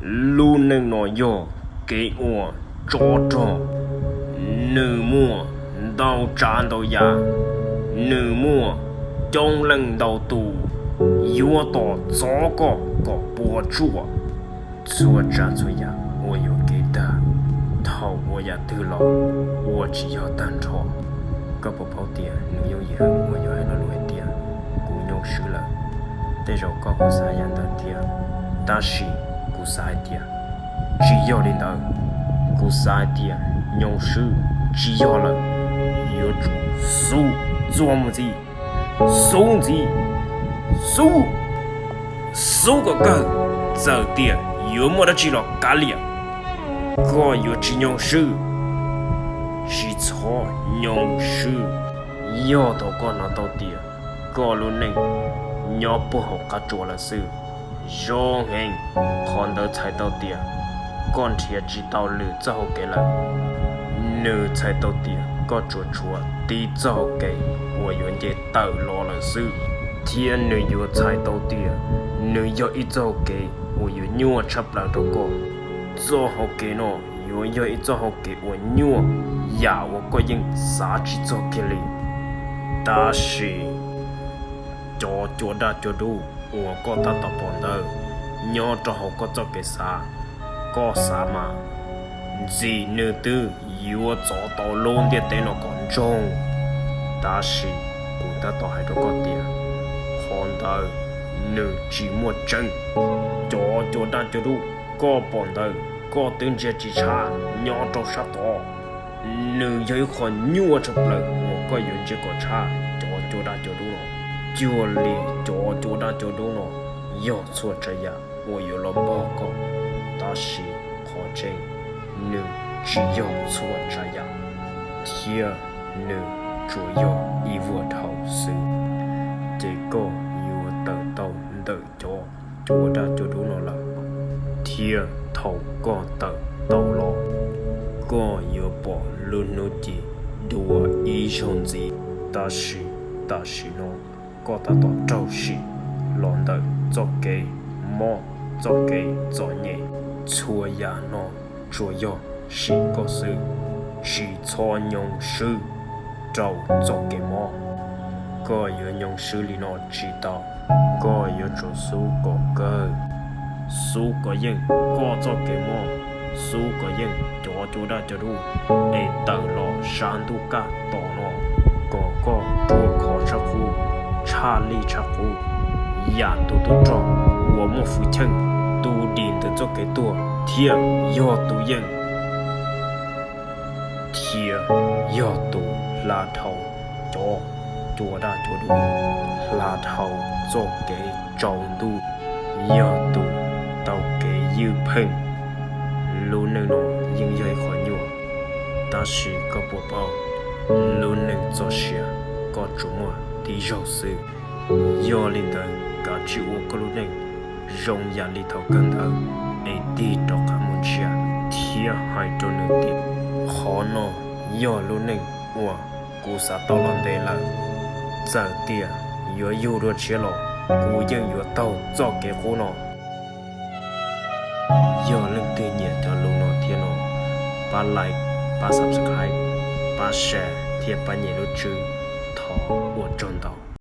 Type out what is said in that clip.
Lub neej no yog kev ua tsov rog, nws muaj ntau tsav ntau yam, nws muaj coob leej ntau tus yuav tos txov koj kom puas tsuaj. Txhua tsav txhua yam uas yuav kev tag, thaum ua yam twg los ua tsis yog tag nrho. Koj puas paub tias nws yooj yim uas yuav hais lo lus hais tias kuv nyoo swb lawm? Tej zaum koj kuj xav yam ntawd thiab, tab sis kuv xav hais tias tsis yog li ntawd. Kuv xav hais tias nyoo swb tsis yog lawm, yuav tsum xub txuas mus ntxiv, xub ntxiv, xub, xub kom kawg, txawm tias yuav muaj dab tsi los kav liam, koj yuav tsis nyoo swb. Tsis txhob nyoo swb. Yog thaum koj hnov tau tias koj lub neej nyob puag hauv qab tsuas lawm xwb, zoo heev, qhov ntawd txhais tau tias koj nrhiav tsis tau lwm txoj hau kev lawm. Nws txhais tau tias koj tsuas tshuav tib txoj hau kev uas yuav nce tawm los lawm xwb, thiab nws yuav txhais tau tias nws yog ib txoj hau kev uas yuav nyuaj tshaj plaws rau koj. Txoj hau kev no yuav yog ib txoj hau kev uas nyuaj yam uas koj yeej xav tsis txog kiag li. Tab sis cov cua daj cua dub uas koj tab tom pom ntawd, nyob rau hauv koj txoj kev xav, koj xav mas ntxim nws twb yuav txov tau lub ntiaj teb no kom ntsoog. Tab sis kuv tab tom hais rau koj tias qhov ntawd nws tsis muaj tseeb. Cov cua daj cua dub koj pom ntawd, koj twb ntsia tsis tshab nyob rau sab tod, nws yog ib qho nyuaj tshaj plaws uas koj yuav ntsia kom tshab cov cua daj cua dub no. Cuag li cov cua daj cua dub no yog txhua tsav yam uas yuav los npog koj, tab sis qhov tseeb nws tsis yog txhua tsav yam, thiab nws tsuas yog ib vuag dhau xwb. Ces koj yuav tawm tau ntawm cov cua daj cua dub no lawm, thiab thaum koj tawm tau los, koj yuav pom lub hnub ci dua ib zaug ntxiv. Tab sis tam sim no koj tab tom raug sim los ntawm txoj kev mob, txoj kev txom nyem. Txhua yam no tsuas yog sim koj xwb, tsis txhob nyoo swb rau txoj kev mob. Koj yuav nyoo swb li no tsis tau, koj yuav tsum xub kom kawg, xub kom yeej koj txoj kev mob, xub kom yeej cov cua daj cua dub es tawm los sab ntuj kaj tom no, kom koj ruaj khov tshaj qub, tshaj lij tshaj qub, yam tus tub rog uas muaj hwj chim tu dim ntawm txoj kev tuag thiab yog tus yeej, thiab yog tus hla dhau cov cua daj cua dub, hla dhau txoj kev tsaus ntuj, yog tus tau kev ywj pheej. Lub neej no yeej yog ib qho nyuaj, tab sis koj puas paub, lub neej txoj sia koj tsuas muaj tib zaug xwb. Yog li ntawd kav tsij ua koj lub neej zoo yam li thaum kawg ntawd es tig rov qab mus ntsia thiab hais rau nws tias, qhov no yog lub neej uas kuv xav tau los ntev lawm. Txawm tias yuav yug dua tshiab los kuv yeej yuav taug txoj kev qub no. Yog leej twg nyiam cov lus no thiab no, pab like, pab subscribe, pab share thiab pab nyem lub tswb, thov ua tsaug ntau.